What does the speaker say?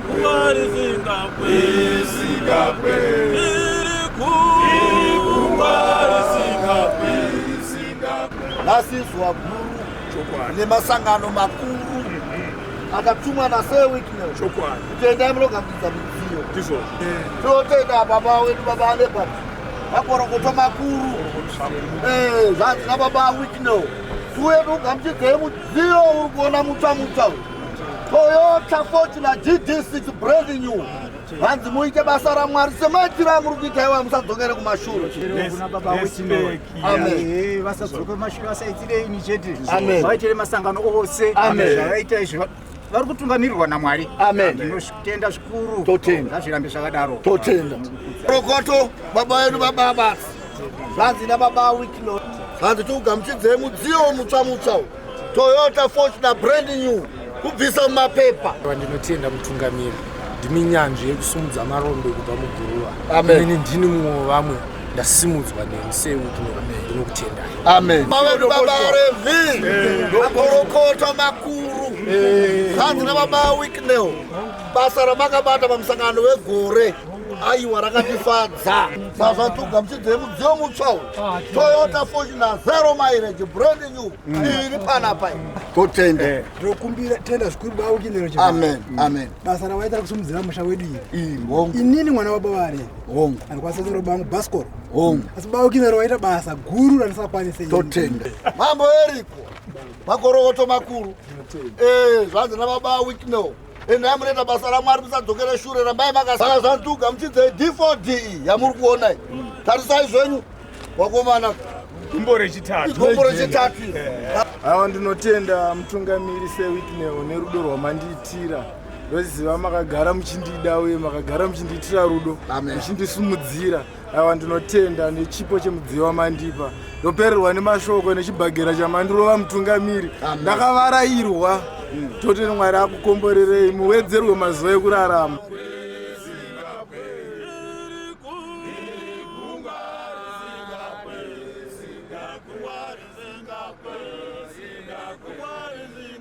Gungwa risingapwi. Iri gungwa risingapwi. Nhasi izuva guru nemasangano makuru akatumwa naSir Wicknell kuti endai munogamuchidza midziyo. Tinotenda baba wedu baba Leopard makorokoto makuru zvanzi nababa Wicknell tiuye tikugamuchidzei mudziyo uri kuona mutsva mutsva uyu. Toyota Fortuner GD6 brand new. Hanzi muite basa raMwari semaitiro amuri kuita iwa musadzokere kumashure. Kuna baba Wicknell. Amen. Vasadzoke kumashure vasaitire ini chete. Amen. Vaitire masangano ose. Amen. Zvavaita izvi vari kutungamirirwa naMwari. Amen. Ndinotenda zvikuru. Totenda. Ngazvirambe zvakadaro. Totenda. Rokoto baba yedu baba Abasi. Zvanzi nababa Wicknell. Zvanzi tikugamuchidzei mudziyo mutsva mutsva uyu. Toyota Fortuner brand new kubvisa mumapepa. Ndinotenda mutungamiri, ndimi nyanzvi yekusumudza marombe kubva muguruva. Amen. Inini ndini mumwe wevamwe ndasimudzwa nemi Sir Wicknell, ndinokutendai. Amen. Baba vedu baba Revi, makorokoto makuru. Zvanzi nababa Wicknell, basa ramakabata pamusangano wegore aiwa rakatifadza. Sazva tugamuchidzei mudziyo mutsva uyu. Toyota Fortuner zero mileage brand new iri panapa iyi. Totenda. Ndinokumbira tenda zvikuru baba Wicknell. Amen. Amen. Basa ravaita rekusimudzira musha wedu iri. Hongu. Inini mwana wababa vari. Hongu. Andikwanisa kutora baba vangu bhasikoro. Hongu. Asi baba Wicknell vaita basa guru randisakwanise ini. Totenda. Mambo Eriko, makorokoto makuru. Zvanzi nababa Wicknell. Endai munoita basa raMwari musadzokere shure, rambai makasaka. Zvanzi tugamuchidzei D4DE yamuri kuona iyi. Tarisai zvenyu wakomana. Gumbo rechitatu. Gumbo rechitatu. Aiwa, ndinotenda mutungamiri Sir Wicknell nerudo rwamandiitira. Ndoziva makagara muchindida uye makagara muchindiitira rudo, Amen. muchindisimudzira. Aiwa, ndinotenda nechipo chemudziyo wamandipa. Ndopererwa nemashoko nechibhagera chamandirova mutungamiri. Amen. Ndakavarairwa. Toteni Mwari akukomborerei, muwedzerwe mazuva ekurarama. Gungwa risingapwi. Gungwa risingapwi.